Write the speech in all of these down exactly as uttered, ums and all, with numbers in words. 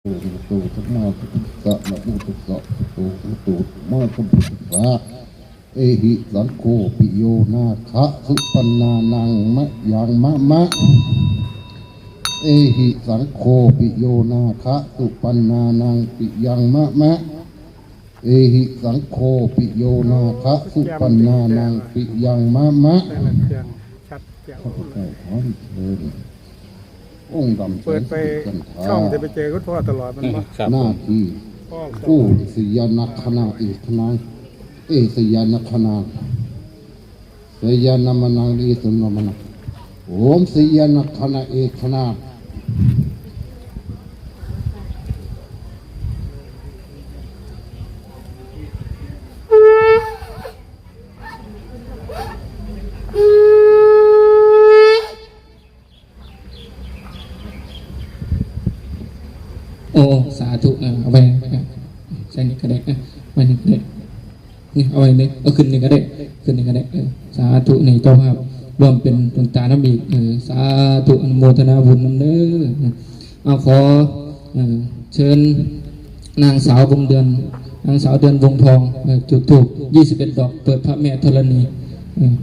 โตสัมมาสัมพุทธัสสะ นะโมตัสสะ ภะคะวะโต อะระหะโต สัมมาสัมพุทธัสสะ เอหิสังโฆ ปิโย นาคะ สุปันนานัง มะยัง มะมะ เอหิสังโฆ ปิโย นาคะ สุปันนานัง ปิยัง มะมะ เอหิสังโฆ ปิโย นาคะ สุปันนานัง ปิยัง มะมะ แต่ละเครื่องชัดแจ๋ว ข้าพเจ้าขอเชิญ องค์ดำแสง เปิดไป สิริจันทรา ช่องจะไปเจอคุณพ่อตลอดมันปะ ครับ หน้าที่ พ่อ โอ้ สยานักขณาเอกขณา เอ สยานักขณา สยานามนัง เอ สนามนัง โอม สยานักขณาเอกขณา โอ้ สาธุ เออ เอาไว้ เออ ใส่นี่ก็ได้ เออ ไว้นี่ก็ได้ นี่ เอาไว้เลย เอาขึ้นนี่ก็ได้ ขึ้นนี่ก็ได้ เออ สาธุ นี่ เจ้าภาพ ร่วมเป็นบุญตานำอีก เออ สาธุ อนุโมทนาบุญนำเด้อ เอา ขอ เออ เชิญ นางสาววงเดือน นางสาวเดือนวงทอง เออ จุดธูป ยี่สิบเอ็ด ดอก เปิดพระแม่ธรณี เออ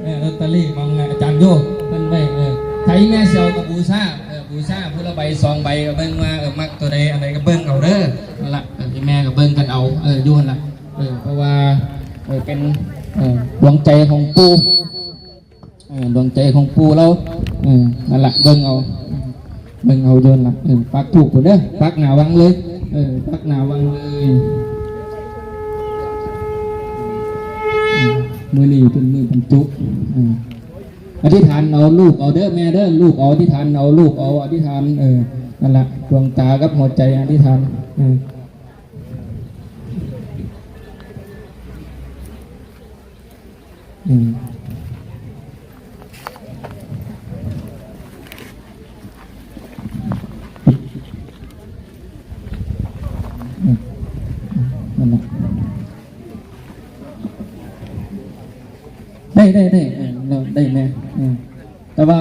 เออ ลอตเตอรี่ของอาจารย์โย เพิ่นไว้ เออ ไผแม่สิเอาก็บูชา เออ บูชาผู้ละใบสองใบก็เบิ่งว่า เออ มักตัวใดอันใดก็เบิ่งเอาเด้อ นั่นล่ะ เออ แม่ก็เบิ่งกันเอา เออ อยู่หั่นล่ะ เออ เพราะว่า เออ เป็น เออ ดวงใจของปู่ เออ ดวงใจของปู่เรา เออ นั่นล่ะ เบิ่งเอา เบิ่งเอาโยนล่ะ เออ ปักธูปพุ้นเด้อ ปักหน้าวังเลย เออ ปักหน้าวังเลย เออ มื้อนี้เป็นมื้อบรรจุ เออ อธิษฐานเอา ลูบเอาเด้อแม่เด้อ ลูบเอา อธิษฐานเอา ลูบเอา อธิษฐาน เออ นั่นล่ะ ดวงตากับหัวใจอธิษฐาน เออ อืม อืม นั่นแหละ ได้ ได้ ได้ เออ เราได้แม่ เออ แต่ว่า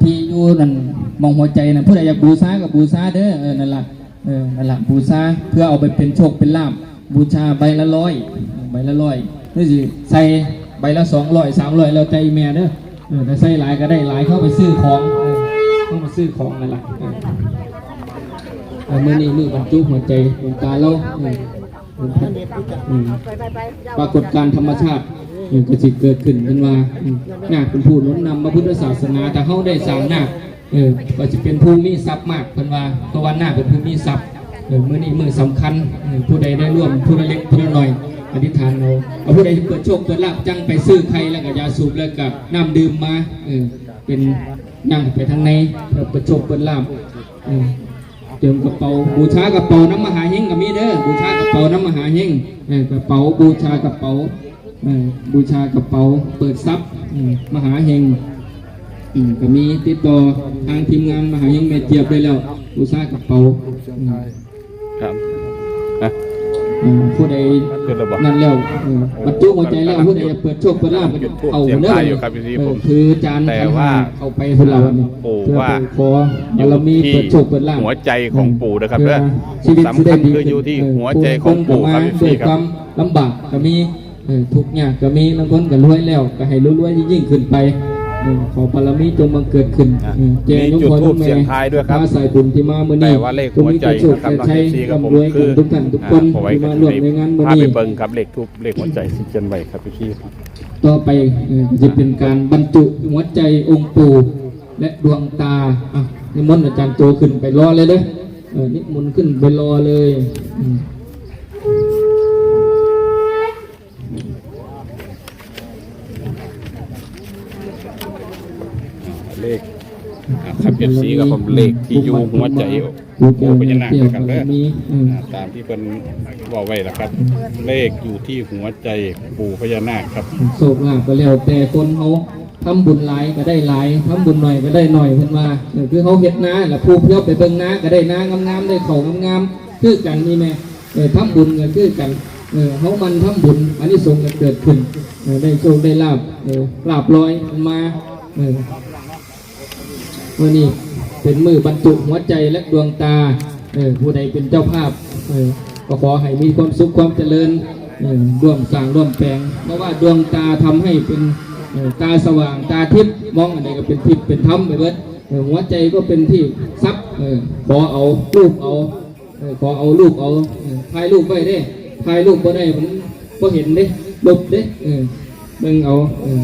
ที่อยู่นั่น หม่องหัวใจนั่น ผู้ใดอยากบูชาก็บูชาเด้อ เออ นั่นล่ะ เออ นั่นล่ะ บูชาเพื่อเอาไปเป็นโชคเป็นลาภ บูชาใบละร้อย ใบละร้อย หรือสิใส่ใบละสองร้อย สามร้อย แล้วแต่อีแม่เด้อ เออ แต่ใส่หลายก็ได้หลาย เข้าไปซื้อของ เออ เข้ามาซื้อของนั่นล่ะ เออ เออ มื้อนี้มื้อบรรจุหัวใจดวงตาเรา เออ อืม ปรากฏการณ์ธรรมชาติ เออ ก็สิเกิดขึ้น เพิ่นว่า อืม นาคเป็นผู้หนุนนำพระพุทธศาสนา ถ้าเฮาได้สร้างนาค เออ ก็สิเป็นผู้มีทรัพย์มาก เพิ่นว่า เพราะว่านาคเป็นผู้มีทรัพย์ เออ มื้อนี้มื้อสำคัญ เออ ผู้ใดได้ร่วม ผู้ละเล็ก ผู้ละน้อย อธิษฐานเอา เอา ผู้ใดเปิดโชคเปิดลาภ จั่งไปซื้อไข่แล้วก็ยาสูบแล้วก็น้ำดื่มมา เออ เป็น ย่างไปทางใน เพื่อเปิดโชคเปิดลาภ เออ เจิมกระเป๋า บูชากระเป๋านำมหาเฮงก็มีเด้อ บูชากระเป๋านำมหาเฮง เออ กระเป๋า บูชากระเป๋า เออ บูชากระเป๋า เปิดทรัพย์ อืม มหาเฮง อืม ก็มีติดต่อทางทีมงานมหาเฮงแม่เจี๊ยบได้แล้ว บูชากระเป๋า อืม ครับ ฮะ อืม ผู้ใด ขึ้นแล้วบ่ นั่นแล้ว เออ บรรจุหัวใจแล้ว ผู้ใดอยากเปิดโชคเปิดลาภก็เอาเด้อ เออ ถือจาน แต่ว่า ขันห้าเข้าไปพุ้นล่ะ ปู่ เพื่อ ว่า ไปขอบารมี อยู่ที่ เปิดโชคเปิดลาภ หัวใจของปู่นะครับ เพื่อ เด้อ ชีวิต สำคัญ สิได้ดี คืออยู่ที่ เออ หัวใจของปู่ครับ ปู่ เอฟซี ครับ ด้วยความลำบากก็มี เออ ทุกข์ยากก็มี บางคนก็รวยแล้ว ก็ให้รวยๆยิ่งๆขึ้นไป เออ ขอบารมีจงบังเกิดขึ้น อ่ะ เออ แก่ มี ยก จุด พ่อ ธู ย ป ก แม่ เสี่ยงทายด้วยครับ พาสายบุญที่มามื้อนี้ แต่ว่าเลขหัวใจ จงมีแต่โชค นะครับ แต่ชัย เอฟซี ครับผม ร่ำรวย คือ กันทุกท่านทุกคน อ่า เพราะไว้ ที่มาร่วมในงานมื้อนี้ พาไปเบิ่งครับ เลขธูป เลขหัวใจที่เขียนไว้ครับ เอฟซี ต่อไป เออ จะเป็นการบรรจุหัวใจองค์ปู่และดวงตา อ่ะ นิมนต์อาจารย์โจขึ้นไปรอเลยเด้อ เออ นิมนต์ขึ้นไปรอเลย อืม เลข อ่า ครับ เอฟซี ครับผม เลขที่อยู่หัวใจปู่พญานาคนะครับเด้อ อืม อ่า ตามที่เพิ่นบอกไว้นะครับ เลขอยู่ที่หัวใจปู่พญานาคครับ โชคลาภก็แล้วแต่คนเฮา ทำบุญหลายก็ได้หลาย ทำบุญน้อยก็ได้น้อย เพิ่นว่า เออ คือเฮาเฮ็ดนาล่ะ ผู้เที่ยวไปเบิ่งนาก็ได้นางามๆ ได้ข้าวงามๆ คือกันนี่แม่ เออทำบุญก็คือกัน เออเฮาหมั่นทำบุญ อานิสงส์ก็เกิดขึ้น เออได้โชคได้ลาภ เออลาภลอยมันมา เออมื้อนี้เป็นมื้อบรรจุหัวใจและดวงตา เออผู้ใดเป็นเจ้าภาพ เออก็ขอให้มีความสุขความเจริญ เออร่วมสร้างร่วมแปลง เพราะว่าดวงตาทำให้เป็น เออตาสว่าง ตาทิพย์ มองอันใดก็เป็นทิพย์เป็นธรรมไปเบิด เออหัวใจก็เป็นที่ทรัพย์ เออขอเอา ลูบเอา เออขอเอา ลูบเอา เออถ่ายรูปไว้เด้ ถ่ายรูปบ่ได้ ผมบ่เห็นเด้ ลบเด้ เออเบิ่งเอา เออ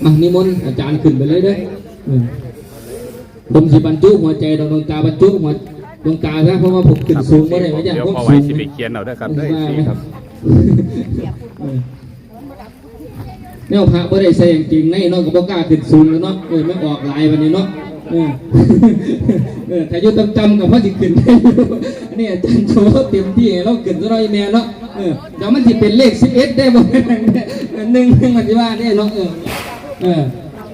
อ่ะนิมนต์อาจารย์ขึ้นไปเลยเด้อ เออผมสิบรรจุหัวใจดอก ดวงตา บรรจุหัว ดวงตาซะ เพราะว่าผมขึ้น ครับ สูงบ่ได้ เอฟซี ว่าย่าน เดี๋ยว ความ พอไหว สูง สิไปเขียนเอาเด้อครับ เออ เด้อ เอฟซี ว่า ครับ เออ แนวพระบ่ได้ใส่กางเกงในเนาะ ก็บ่กล้าขึ้นสูงแล้วเนาะ เออมันออกหลายบัดนี้เนาะ เออ เออถ้าอยู่ต่ำๆก็พอสิขึ้นได้อยู่ อันนี้อาจารย์โชว์เต็มที่ เราขึ้นซะหน่อยแม่เนาะ เออเดี๋ยวมันสิเป็นเลขสิบเอ็ดได้บ่ หนึ่งหนึ่งมันสิว่าได้เนาะ เออ เออ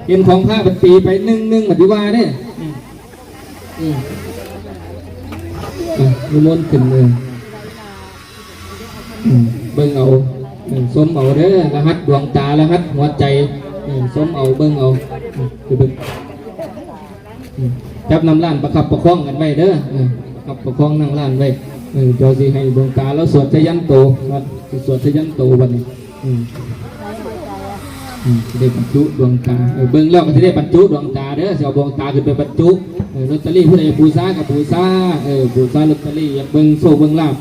เห็นของพระมันตีไป หนึ่งหนึ่งมันสิว่าได้ อืม อืมอ่ะนิมนต์ขึ้นเลย อืมเบิ่งเอา อืมชมเอาเด้อ รหัสดวงตา รหัสหัวใจ อืมชมเอา เบิ่งเอา อืมไปเบิ่ง อืมจับนำร้านประคับประคองกันไว้เด้อ เออประคับประคองนั่งร้านไว้ เออเดี๋ยวสิให้ดวงตาแล้วสวดสยันโต ครับ สวดสยันโตบัดนี้ อืม อืมสิได้บรรจุดวงตา เออเบิ่งแล้วก็สิได้บรรจุดวงตาเด้อ สิเอาดวงตาขึ้นไปบรรจุ เออลอตเตอรี่ผู้ใดบูชาก็บูชา เออบูชาลอตเตอรี่ อยากเบิ่งโชคเบิ่งลาภ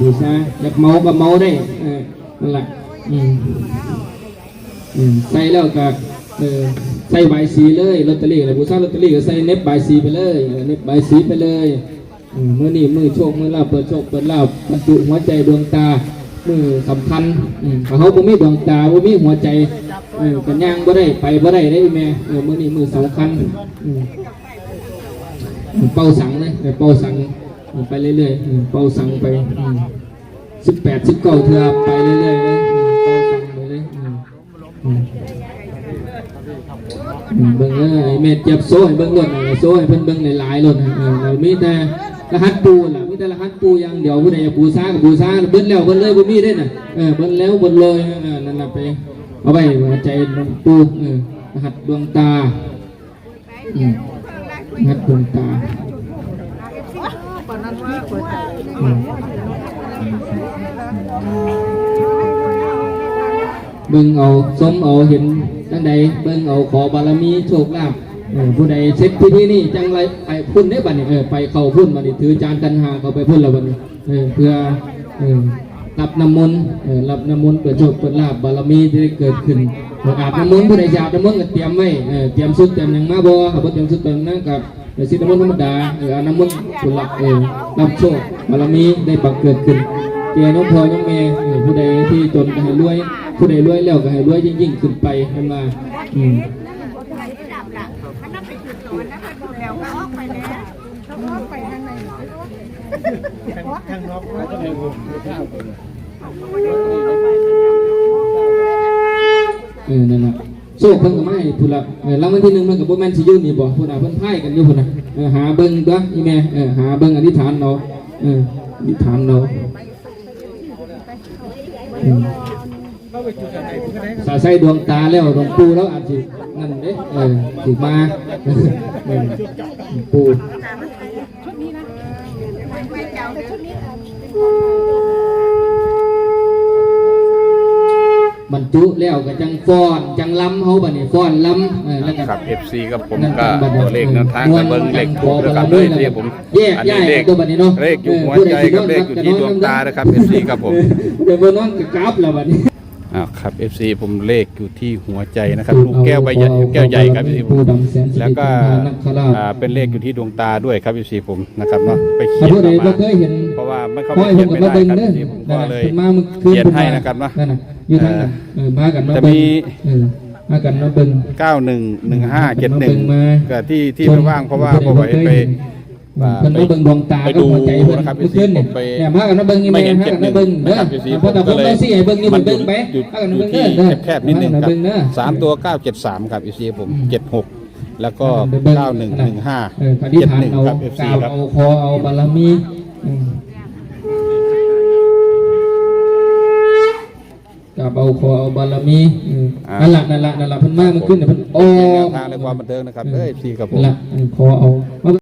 บูชา อยากเหมาก็เหมาได้ เออนั่นล่ะ อืม อืมใส่แล้วก็ เออใส่ใบายสีเลย ลอตเตอรี่อะไร บูชาลอตเตอรี่ก็ใส่เหน็บบายสีไปเลย เออเหน็บบายสีไปเลย อืมมื้อนี้มื้อโชคมื้อลาภ เปิดโชคเปิดลาภ บรรจุหัวใจดวงตา มื้อสำคัญ อืมถ้าเฮาบ่มีดวงตา บ่มีหัวใจ เออก็ย่างบ่ได้ ไปบ่ได้เด้แม่ เออมื้อนี้มื้อสำคัญ อืมอืมเป่าสังเลย เออเป่าสัง อืมไปเรื่อยๆ อืมเป่าสังไป อืมสิบแปด สิบเก้า เทื่อ ไปเรื่อยๆเลย อืมเป่าสังไปเลย อืม อืมอืมเบิ่งเด้อไอ้แม่เจี๊ยบโซ่ให้เบิ่งโลดนะโซ่ให้เพิ่นเบิ่งหลายๆโลดนะเออเรามีแต่รหัสปู่ล่ะ มีแต่รหัสปู่อย่างเดียว ผู้ใดอยากบูชาก็บูชา เบิดแล้วเบิดเลย บ่มีเด้น่ะ เออ เบิดแล้วเบิดเลย เออ นั่นน่ะไป เอาไว้หัวใจหลวงปู่ เออ รหัสดวงตา อืม รหัสดวงตา อืม เบิ่งเอา ชมเอา เห็นจั่งใด เบิ่งเอา ขอบารมีโชคลาภ เออ ผู้ใดเสร็จพิธีนี้จั่งไรไปพุ้นเด้บัดนี้ เออ ไปเข้าพุ้นบัดนี้ ถือจานขันห้าเข้าไปพุ้นแล้วบัดนี้ เออ เพื่อ เออ รับน้ำมนต์ เออ รับน้ำมนต์ เปิดโชค เปิดลาภ บารมีที่ได้เกิดขึ้น เออ อาบน้ำมนต์ ผู้ใดอยากอาบน้ำมนต์ก็เตรียมไว้ เออ เตรียมชุดเตรียมหยังมาบ่ ถ้าบ่เตรียมชุดเตรียมหยังก็ เออสิน้ำมนต์ธรรมดา เออเอาน้ำมนต์ผลลัพธ์ เออรับโชค บารมีได้บังเกิดขึ้น แก่น้องพ่อน้องแม่ เออผู้ใดที่จนก็ให้รวย ผู้ใดรวยแล้วก็ให้รวยยิ่งๆขึ้นไป เพิ่นว่า อืม เออ นั่นล่ะ โชคเพิ่นก็มาให้พุ้นละ เออ รางวัลที่หนึ่งเพิ่นก็บ่แม่นสิอยู่นี่บ่ พุ้นน่ะ เพิ่นพายกันอยู่พุ้นน่ะ เออ หาเบิ่งตั๊ว อีแม่ เออ หาเบิ่ง อธิษฐานเอา เออ อธิษฐานเอา อืม ถ้าใส่ดวงตาแล้ว หลวงปู่แล้วอาจสิ นั่นเด้ เออ สิมา เออ ปู่ บรรจุแล้วก็จั่งฟ้อน จั่งลำ เฮาบัดนี้ฟ้อนลำ เออ แล้วก็ ครับ เอฟซี ครับผม นั่น ก็ บัดนี้ ตัวเลขแนวทาง ม่วน ก็เบิ่งเลขทูปนะครับ ขอบารมี เด้อ เอฟซี ผม แยก อันนี้ ย้าย เลข ตัวบัดนี้เนาะ เลขอยู่ เออ หัวใจ ผู้ใดสินอน กับเลขอยู่ที่ หลับก็นอน ดวงตานะครับ เอฟซี ครับผม เออ ผู้ใดบ่นอนก็กลับแล้วบัดนี้ อ้าว ครับ เอฟซี ผมเลขอยู่ที่หัวใจนะครับ ลูกแก้วใบใหญ่ แก้วใหญ่ครับ เอฟซี ผม แล้วก็ อ่า เป็นเลขอยู่ที่ดวงตาด้วยครับ เอฟซี ผมนะครับเนาะ ไปเขียน ผู้ใด มา บ่เคยเห็น เพราะว่ามันเข้าไปเขียนไม่ได้ครับ เอฟซี ผมก็เลย เพิ่นมาเมื่อคืน เขียนให้นะครับเนาะ นั่นน่ะ อยู่ทางนั้น เออ เออ พากันมา จะมี เบิ่ง เออ พากันมาเบิ่ง เก้าหนึ่ง หนึ่งห้า เจ็ดหนึ่ง พากันมาเบิ่งมา ก็ที่ ที่ ชม ไม่ว่าง เพราะว่า ผู้ใด บ่ไหว บ่เคย ไป เห็น อ่า เพิ่นมาเบิ่งดวงตา ไป กับหัวใจเพิ่น ดูนะครับ เมื่อคืนนี่ เอฟซี ผมไป เนี่ย พากันมาเบิ่งอีแม่ ไม่เห็น พากันมาเบิ่ง เจ็ดหนึ่ง เด้อ นะครับ เอฟซี พอตะ ผมก็เลย คนเราสิให้เบิ่งอยู่ มันอยู่ เบิ่งไป พากันมาเบิ่งเด้อ อยู่ที่แคบๆนิดนึงครับ พากันมาเบิ่งเด้อ สามตัว เก้าเจ็ดสาม ครับ เอฟซี ผม อืม เจ็ดหก แล้วก็ พากันมาเบิ่ง เก้าหนึ่งหนึ่งห้า เออ อธิษฐานเอา เจ็ดหนึ่ง ครับ เอฟซี กราบ ครับ เอา ขอเอาบารมี อืม ครับ เอา ขอเอาบารมี อืม อ่า นั่นล่ะ นั่นล่ะ นั่นล่ะ เพิ่นมา ครับผม เมื่อคืนเนี่ย เพิ่นออก เป็นแนวทางในความบันเทิงนะครับ เออ เด้อ เอฟซี ครับผม นั่นล่ะ เออ ขอเอา